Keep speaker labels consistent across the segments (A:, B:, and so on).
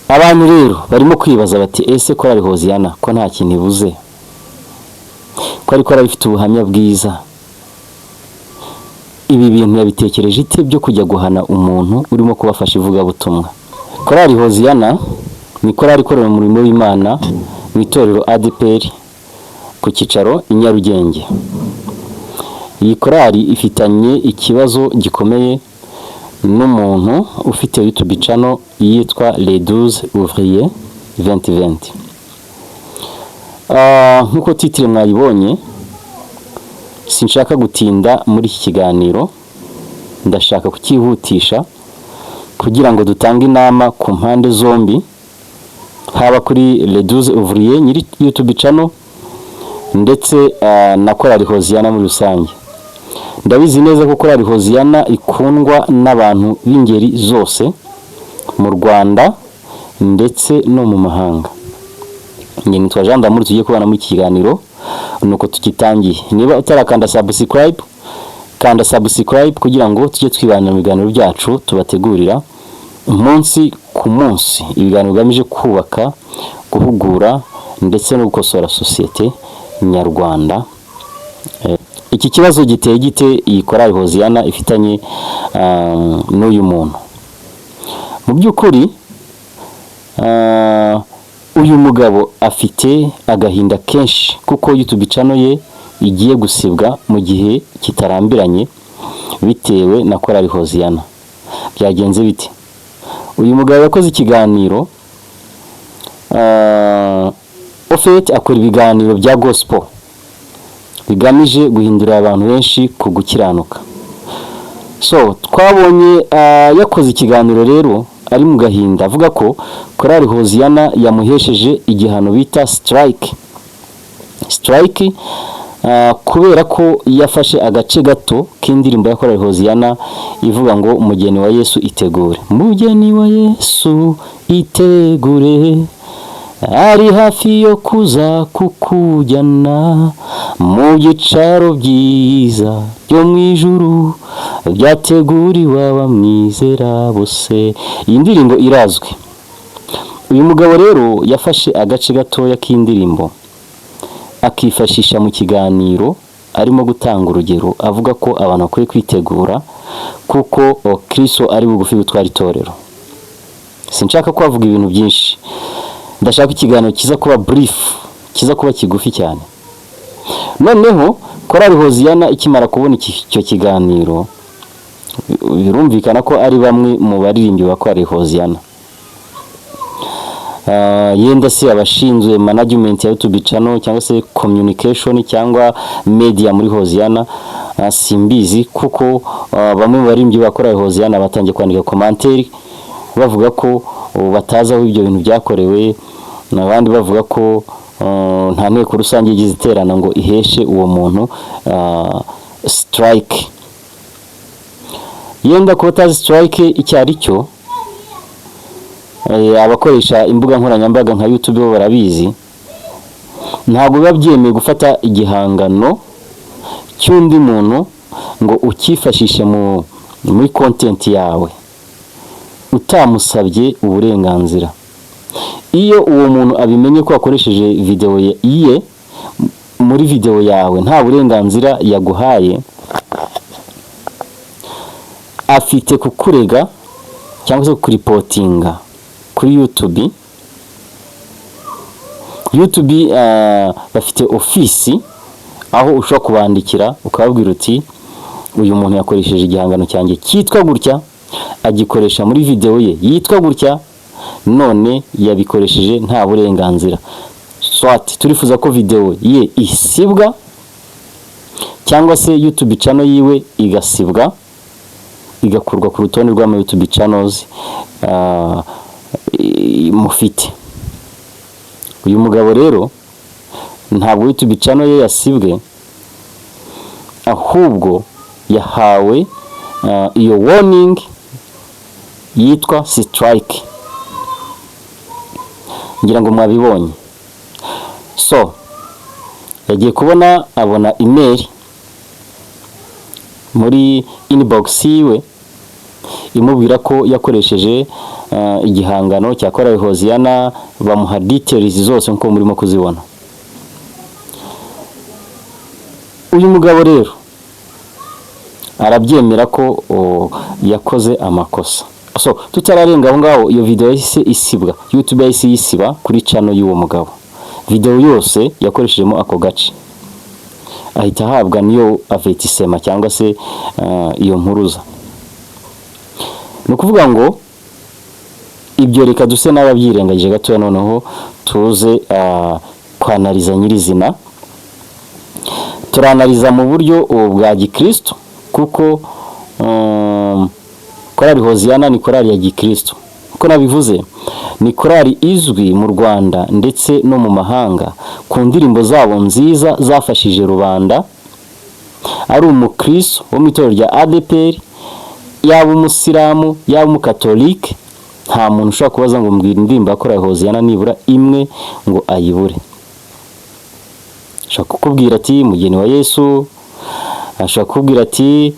A: Abantu rero barimo kwibaza bati: "Ese Korali Hoziyana ko nta kintu ibuze, ko ari korali ifite ubuhamya bwiza, ibi bintu yabitekereje ite byo kujya guhana umuntu urimo kubafasha ivugabutumwa?" Korali Hoziyana ni korali ikorera umurimo w'Imana mu itorero ADEPR ku cyicaro i Nyarugenge. Iyi korali ifitanye ikibazo gikomeye n'umuntu ufite YouTube channel yitwa Les 12 Ouvriers 2020. Nk'uko titre mwayibonye, sinshaka gutinda muri iki kiganiro, ndashaka kucyihutisha kugira ngo dutange inama ku mpande zombi, haba kuri Les 12 Ouvriers nyiri YouTube channel ndetse na Korali Hoziyana muri rusange. Ndabizi neza ko Korali Hoziyana ikundwa n'abantu b'ingeri zose mu Rwanda ndetse no mu mahanga. Njye nitwa Jean Damour, tugiye kubana muri iki kiganiro, nuko tugitangiye. Niba utarakanda subscribe, kanda subscribe kugira ngo tujye twibanira mu biganiro byacu tubategurira umunsi ku munsi, ibiganiro bigamije kubaka, guhugura ndetse no gukosora sosiyete nyarwanda. Iki kibazo giteye gite iyi Korali Hoziyana ifitanye n'uyu muntu? Mu by'ukuri uyu mugabo afite agahinda kenshi kuko YouTube channel ye igiye gusibwa mu gihe kitarambiranye bitewe na Korali Hoziyana. Byagenze bite? Uyu mugabo yakoze ikiganiro, au fait akora ibiganiro bya gospel bigamije guhindurira abantu benshi ku gukiranuka. So twabonye yakoze ikiganiro rero ari mu gahinda, avuga ko Korali Hoziyana yamuhesheje igihano bita strike. Strike kubera ko yafashe agace gato k'indirimbo ya Korali Hoziyana ivuga ngo "Umugeni wa Yesu itegure, mugeni wa Yesu itegure, ari hafi yo kuza kukujyana mu byicaro byiza byo mu ijuru byateguriwe abamwizera bose." Iyi ndirimbo irazwi. Uyu mugabo rero yafashe agace gatoya k'indirimbo akifashisha mu kiganiro arimo gutanga urugero, avuga ko abantu bakwiye kwitegura kuko Kristo ari bugufi gutwara itorero. Sinshaka kuhavuga ibintu byinshi, ndashaka ikiganiro kiza kuba brief, kiza kuba kigufi cyane. Noneho Korali Hoziyana ikimara kubona icyo kiganiro, birumvikana ko ari bamwe mu baririmbyi ba Korali Hoziyana, yenda se abashinzwe management ya YouTube channel cyangwa se communication cyangwa media muri Hoziyana, simbizi, kuko bamwe mu baririmbyi ba Korali Hoziyana batangiye kwandika commentaire bavuga ko batazi aho ibyo bintu byakorewe, abandi bavuga ko nta nteko rusange igize iterana ngo iheshe uwo muntu strike. Yenda kuba utazi strike icyo ari cyo, abakoresha imbuga nkoranyambaga nka YouTube bo barabizi. Ntabwo biba byemewe gufata igihangano cy'undi muntu ngo ukifashishe muri content yawe utamusabye uburenganzira. Iyo uwo muntu abimenye ko wakoresheje video ye muri video yawe nta burenganzira yaguhaye, afite kukurega cyangwa se kukureportinga kuri YouTube. YouTube bafite ofisi aho ushobora kubandikira ukababwira uti: "Uyu muntu yakoresheje igihangano cyanjye cyitwa gutya, agikoresha muri video ye yitwa gutya, none yabikoresheje nta burenganzira. Soit turifuza ko video ye isibwa cyangwa se YouTube channel yiwe igasibwa, igakurwa ku rutonde rw'ama YouTube channels mufite." Uyu mugabo rero ntabwo YouTube channel ye yasibwe, ahubwo yahawe iyo warning yitwa strike. Ngira ngo mwabibonye. So yagiye kubona abona email muri inbox yiwe. imubwira ko yakoresheje igihangano cya Korali Hoziyana, bamuha details zose nk'uko murimo kuzibona. Uyu mugabo rero arabyemera ko yakoze amakosa. So tutararenga aho ngaho, iyo video yahise isibwa, YouTube yahise yisiba kuri channel y'uwo mugabo. Video yose yakoreshejemo ako gace, ahita ahabwa niyo avertissement cyangwa se iyo mpuruza. Ni ukuvuga ngo ibyo reka duse n'ababyirengagije gatoya, noneho tuze kwanariza nyirizina. Turanariza mu buryo bwa gikristo, kuko Korali Hoziyana ni korali ya gikristo. Uko nabivuze, ni korali izwi mu Rwanda ndetse no mu mahanga ku ndirimbo zabo nziza zafashije rubanda. Ari umukristo wo mu itorero rya ADEPR, yaba umusilamu, yaba umukatolike, nta muntu ushobora kubaza ngo mbwira indirimbo ya Korali Hoziyana nibura imwe ngo ayibure. Ashobora kukubwira ati "Mugeni wa Yesu", ashobora kukubwira ati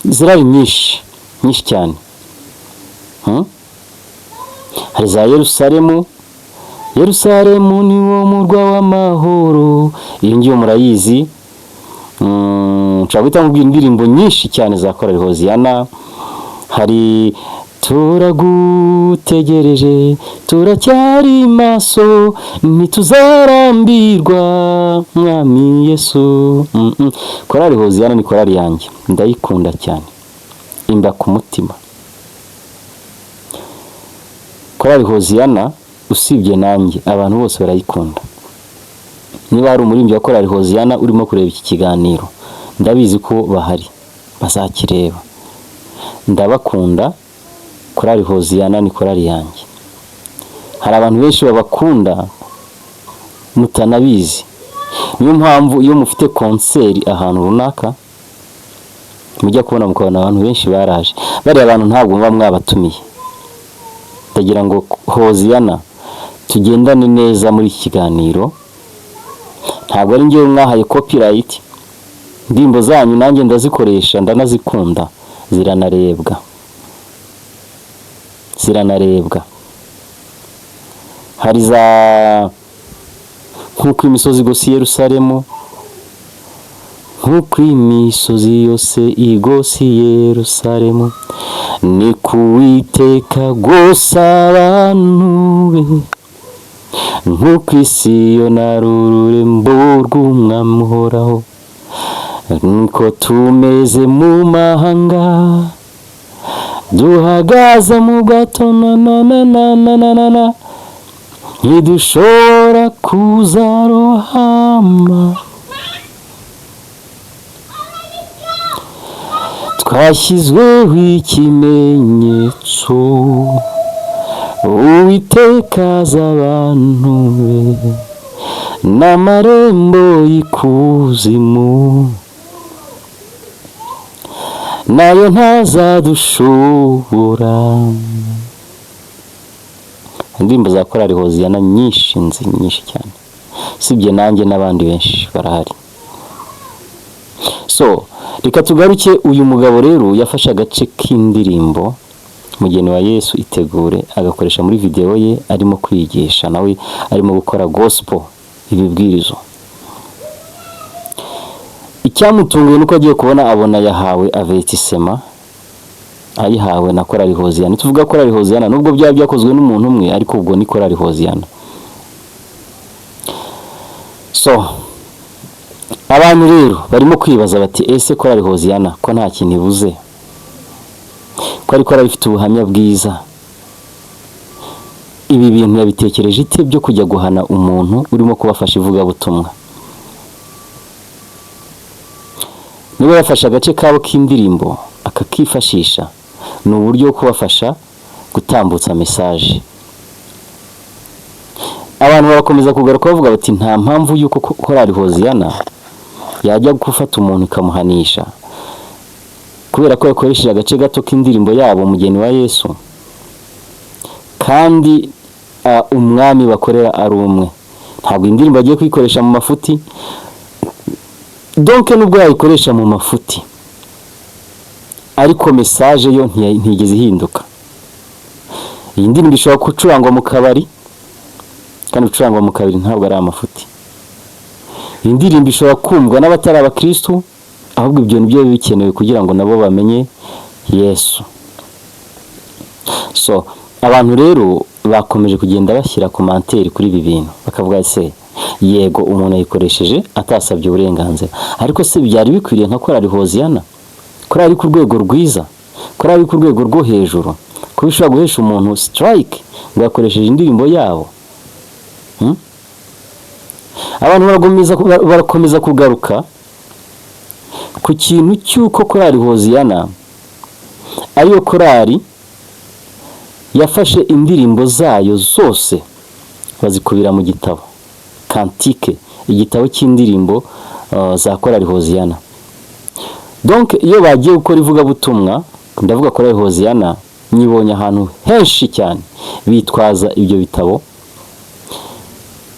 A: zirari nyinshi nyinshi cyane. Hari za "Yerusalemu", "Yerusalemu ni wo murwa w'amahoro", iyo ngiyo murayizi. Nshobora guhita nkubwira indirimbo nyinshi cyane za Korali Hoziyana. Hari "Turagutegereje, turacyari maso, ntituzarambirwa Mwami Yesu". Korali Hoziyana ni korali yanjye, ndayikunda cyane, imba ku mutima. Korali Hoziyana, usibye nanjye, abantu bose barayikunda. Niba hari umuririmbyi wa Korali Hoziyana urimo kureba iki kiganiro, ndabizi ko bahari bazakireba, ndabakunda. Korali Hoziyana ni korali yanjye. Hari abantu benshi babakunda mutanabizi. Niyo mpamvu iyo mufite concert ahantu runaka, mujya kubona mukabona abantu benshi baraje. Bariya bantu ntabwo muba mwabatumiye. Ndagira ngo Hoziyana tugendane neza muri iki kiganiro. Ntabwo ari njyewe mwahaye copyright. Indirimbo zanyu nanjye ndazikoresha, ndanazikunda, ziranarebwa, ziranarebwa. Hari za "Nk'uko imisozi igose i Yerusalemu", "Nk'uko imisozi yose igose i Yerusalemu, ni ku Uwiteka agose abantu be, nk'uko i Siyoni ari ururembo rw'Umwami uhoraho, niko tumeze mu mahanga, duhagaze mu bwato na na na na na na na na, ntidushobora kuzarohama, twashyizweho ikimenyetso, Uwiteka azi abantu be, n'amarembo y'ikuzimu nayo ntazadushobora". Indirimbo za Korali Hoziyana nyinshi nzi, nyinshi cyane, usibye nanjye n'abandi benshi barahari. So reka tugaruke. Uyu mugabo rero yafashe agace k'indirimbo "Mugeni wa Yesu itegure", agakoresha muri videwo ye arimo kwigisha, nawe arimo gukora gospel, ibibwirizo. Icyamutunguye nuko agiye kubona abona yahawe avertissement, ayihawe na Korali Hoziyana. Tuvuga Korali Hoziyana, nubwo byaba byakozwe n'umuntu umwe, ariko ubwo ni Korali Hoziyana. So abantu rero barimo kwibaza bati: "Ese Korali Hoziyana ko nta kintu ibuze, ko ari korali ifite ubuhamya bwiza, ibi bintu yabitekereje ite byo kujya guhana umuntu urimo kubafasha ivugabutumwa?" Niba yafashe agace kabo k'indirimbo akakifashisha, ni uburyo bwo kubafasha gutambutsa message. Abantu barakomeza kugaruka bavuga bati: "Nta mpamvu y'uko Korali Hoziyana yajya gufata umuntu ikamuhanisha kubera ko yakoresheje agace gato k'indirimbo yabo 'Umugeni wa Yesu', kandi umwami bakorera ari umwe. Ntabwo indirimbo agiye kuyikoresha mu mafuti." Donc nubwo yayikoresha mu mafuti. Ariko message yo ntiyigeze ihinduka. Iyi ndirimbo ishobora gucurangwa mu kabari, kandi gucurangwa mu kabari ntabwo ari amafuti. Iyi ndirimbo ishobora kumvwa n'abatari abakristu, ahubwo ibyo nibyo biba bikenewe kugira ngo nabo bamenye Yesu. So abantu rero bakomeje kugenda bashyira commentaire kuri ibi bintu, bakavuga: se yego, umuntu ayikoresheje atasabye uburenganzira, ariko se byari bikwiriye nka korali Hoziyana, korali ku rwego rwiza, korali ku rwego rwo hejuru, kuba ishobora guhesha umuntu strike ngo yakoresheje indirimbo yabo? Abantu barakomeza kugaruka ku kintu cy'uko korali Hoziyana ariyo korali yafashe indirimbo zayo zose bazikubira mu gitabo Cantique, igitabo cy'indirimbo za korali Hoziyana. Donc iyo bagiye gukora ivugabutumwa, ndavuga korali Hoziyana, nyibonye ahantu henshi cyane bitwaza ibyo bitabo.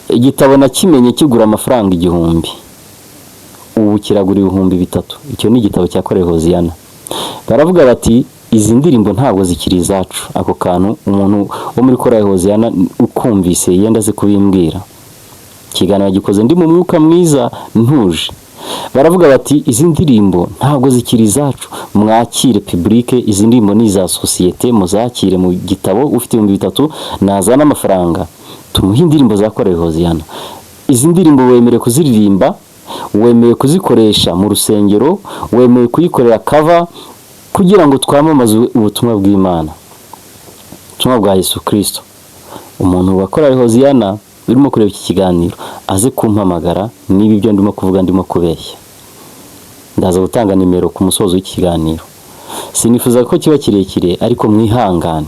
A: Igitabo nakimenye kigura amafaranga 1000, ubu kiragura 3000. Icyo ni igitabo cya korali Hoziyana. Baravuga bati: "Izi ndirimbo ntabwo zikiri izacu." Ako kantu umuntu wo muri korali Hoziyana ukumvise yenda azi kubimbwira. Ikiganiro gikoze ndi mu mwuka mwiza, ntuje. Baravuga bati: "Izi ndirimbo ntabwo zikiri izacu, mwakire public, izi ndirimbo ni iza sosiyete, muzakire mu gitabo. Ufite 3000 nazana amafaranga tumuhe indirimbo za korali Hoziyana. Izi ndirimbo wemerewe kuziririmba, wemerewe kuzikoresha mu rusengero, wemerewe kuyikorera cover kugira ngo twamamaze ubutumwa bw'Imana, ubutumwa bwa Yesu Kirisito." Umuntu wa korali Hoziyana urimo kureba iki kiganiro aze kumpamagara niba ibyo ndimo kuvuga ndimo kubeshya. Ndaza gutanga nimero ku musozo w'ikiganiro. Sinifuza ko kiba kirekire, ariko mwihangane.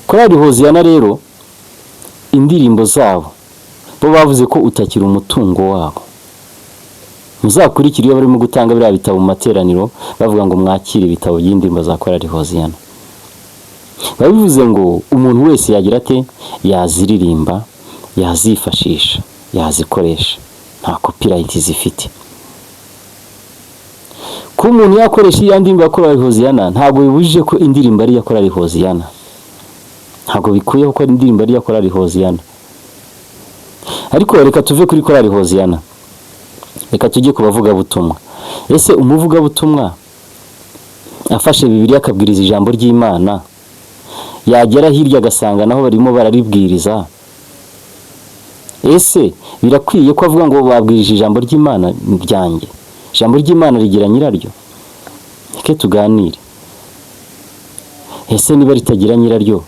A: Korali Hoziyana rero, indirimbo zabo bo bavuze ko utakiri umutungo wabo. Muzakurikire iyo barimo gutanga biriya bitabo mu materaniro, bavuga ngo mwakire ibitabo by'indirimbo za korali Hoziyana. Biba bivuze ngo umuntu wese yagira ate? Yaziririmba, yazifashisha, yazikoresha, nta copyright zifite. Kuba umuntu yakoresha iya ndirimbo ya korali Hoziyana ntabwo bibujije ko indirimbo ari iya korali Hoziyana, ntabwo bikuyeho ko indirimbo ari iya korali Hoziyana. Ariko reka tuve kuri korali Hoziyana, reka tujye ku bavugabutumwa. Ese umuvugabutumwa afashe Bibiliya akabwiriza ijambo ry'Imana, yagera hirya agasanga naho barimo bararibwiriza, ese birakwiye ko avuga ngo babwirije ijambo ry'Imana ryanjye? Ijambo ry'Imana rigira nyiraryo? Reke tuganire. Ese niba ritagira nyiraryo,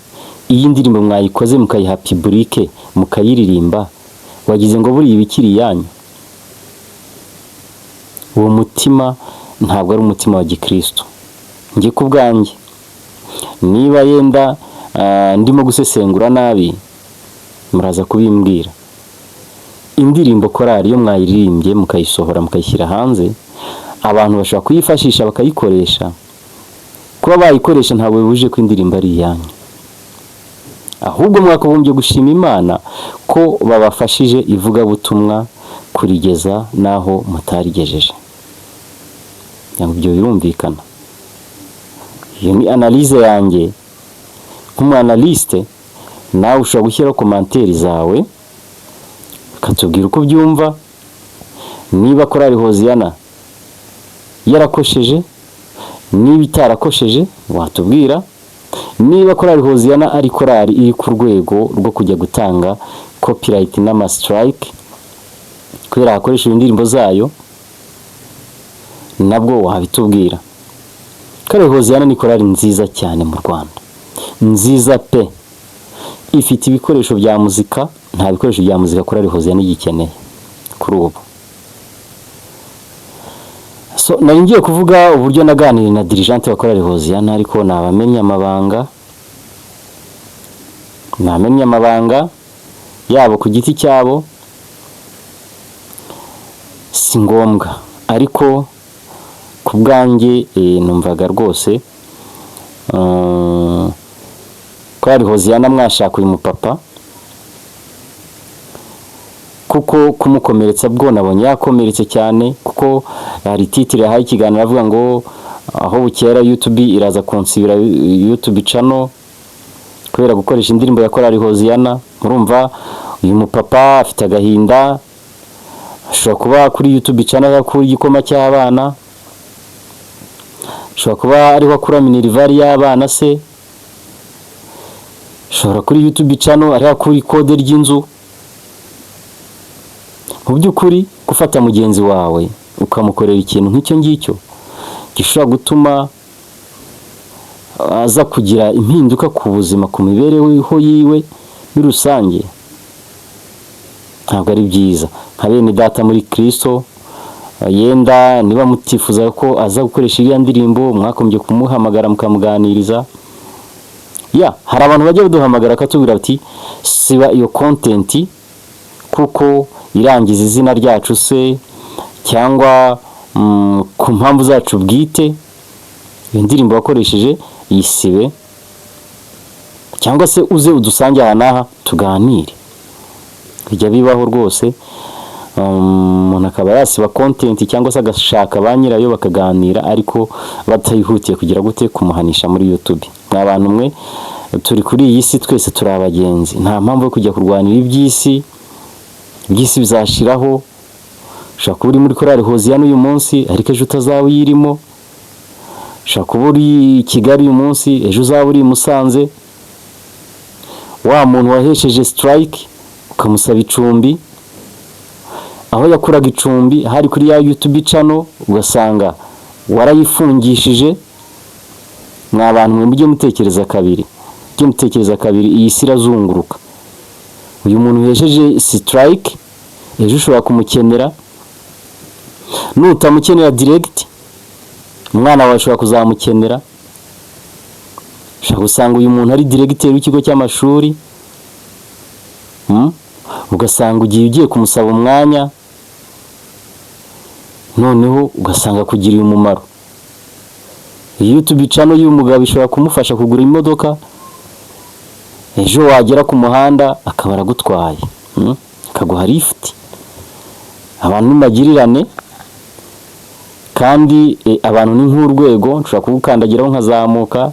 A: iyi ndirimbo mwayikoze mukayiha public, mukayiririmba, wagize ngo buriya ibikiri iyanyu? Uwo mutima ntabwo ari umutima wa gikristo. Njye ku bwanjye, niba yenda ndimo gusesengura nabi, muraza kubimbwira. Indirimbo korali iyo mwayiririmbye, mukayisohora, mukayishyira hanze, abantu bashobora kuyifashisha bakayikoresha. Kuba bayikoresha ntabwo bibujije ko indirimbo ari iyanyu, ahubwo mwakagombye gushima Imana ko babafashije ivugabutumwa kurigeza n'aho mutarigejeje. Ibyo birumvikana. Iyo ni analyse yanjye nk'umu analyste. Nawe ushobora gushyiraho commentaire zawe, ukatubwira uko ubyumva, niba korali Hoziyana yarakosheje, niba itarakosheje watubwira, niba korali Hoziyana ari korali iri ku rwego rwo kujya gutanga copyright n'ama strike kubera hakoresheje indirimbo zayo, nabwo wabitubwira. Korali Hoziyana ni korali nziza cyane mu Rwanda, nziza pe. Ifite ibikoresho bya muzika, nta bikoresho bya muzika korali Hoziyana igikeneye kuri ubu. So nari ngiye kuvuga uburyo naganiriye na dirigeante wa korali Hoziyana, ariko nabamenye amabanga, namenye amabanga yabo ku giti cyabo, si ngombwa. Ariko ku bwanjye numvaga rwose korali Hoziyana mwashaka uyu mupapa, kuko Kuko kumukomeretsa bwo nabonye yakomeretse cyane, kuko hari titre yahaye ikiganiro avuga ngo aho bukera YouTube iraza kunsibira YouTube channel kubera gukoresha indirimbo ya Korali Hoziyana. Murumva uyu mupapa afite agahinda. Ashobora kuba kuri YouTube channel akura igikoma cy'abana, ashobora kuba ariho akura minerval y'abana se, ashobora kuri YouTube channel ariho akura ikode ry'inzu. Mu by'ukuri, gufata mugenzi wawe ukamukorera ikintu nk'icyo ngicyo gishobora gutuma aza kugira impinduka ku buzima, ku mibereho yiwe muri rusange, ntabwo ari byiza. Nka bene data muri Kirisito, yenda niba mutifuza ko aza gukoresha iriya ndirimbo, mwakombye kumuhamagara mukamuganiriza. Ya, hari abantu bajya baduhamagara akatubwira bati: "Siba iyo content kuko irangiza izina ryacu se, cyangwa ku mpamvu zacu bwite, iyo ndirimbo wakoresheje yisibe, cyangwa se uze udusange aha n'aha tuganire." Bijya bibaho rwose, umuntu akaba yasiba content cyangwa se agashaka ba nyirayo bakaganira, ariko batihutiye kugira gute? Kumuhanisha muri YouTube. Mwa bantu mwe, turi kuri iyi si, twese turi abagenzi. Nta mpamvu yo kujya kurwanira iby'isi. Iby'isi bizashiraho. Ushobora kuba uri muri Korali Hoziyana uyu munsi, ariko ejo utazaba uyirimo. Ushobora kuba uri i Kigali uyu munsi, ejo uzaba uri i Musanze. Wa muntu wahesheje strike ukamusaba icumbi, aho yakuraga icumbi hari kuri ya YouTube channel, ugasanga warayifungishije. Mwa bantu mwe, mujye mutekereza kabiri, mujye mutekereza kabiri. Iyi si irazunguruka. Uyu muntu uhesheje strike, ejo ushobora kumukenera. Nutamukenera direct, umwana wawe ashobora kuzamukenera. Ushobora gusanga uyu muntu ari diregiteri w'ikigo cy'amashuri, ugasanga ugiye kumusaba umwanya, noneho ugasanga akugiriye umumaro. Iyi YouTube channel y'uyu mugabo ishobora kumufasha kugura imodoka. Ejo wagera ku muhanda akaba aragutwaye, akaguha lifuti. Abantu ni magirirane, kandi abantu ni nk'urwego. Nshobora kugukandagiraho nkazamuka,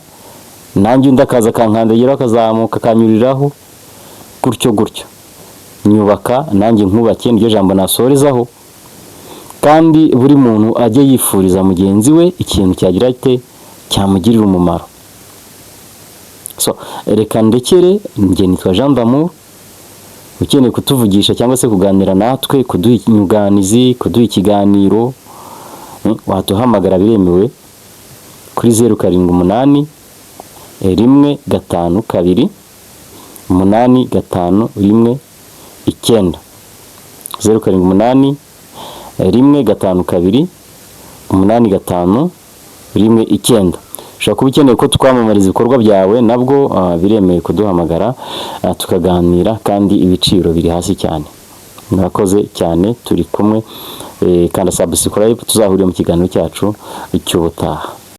A: nanjye undi akaza akankandagiraho akazamuka akanyuriraho, gutyo gutyo. Nyubaka nanjye nkubake, niryo jambo nasorezaho. Kandi buri muntu ajye yifuriza mugenzi we ikintu cyagira ate? Cyamugirira umumaro. So reka ndekere. Njye nitwa Jean d'Amour. Ukeneye kutuvugisha cyangwa se kuganira natwe, kuduha inyunganizi, kuduha ikiganiro, waduhamagara, biremewe, kuri 0781528519, 0781528519. Ushobora kuba ukeneye ko twamamariza ibikorwa byawe, nabwo biremewe kuduhamagara, tukaganira, kandi ibiciro biri hasi cyane. Murakoze cyane, turi kumwe. Kanda subscribe, tuzahurira mu kiganiro cyacu cy'ubutaha.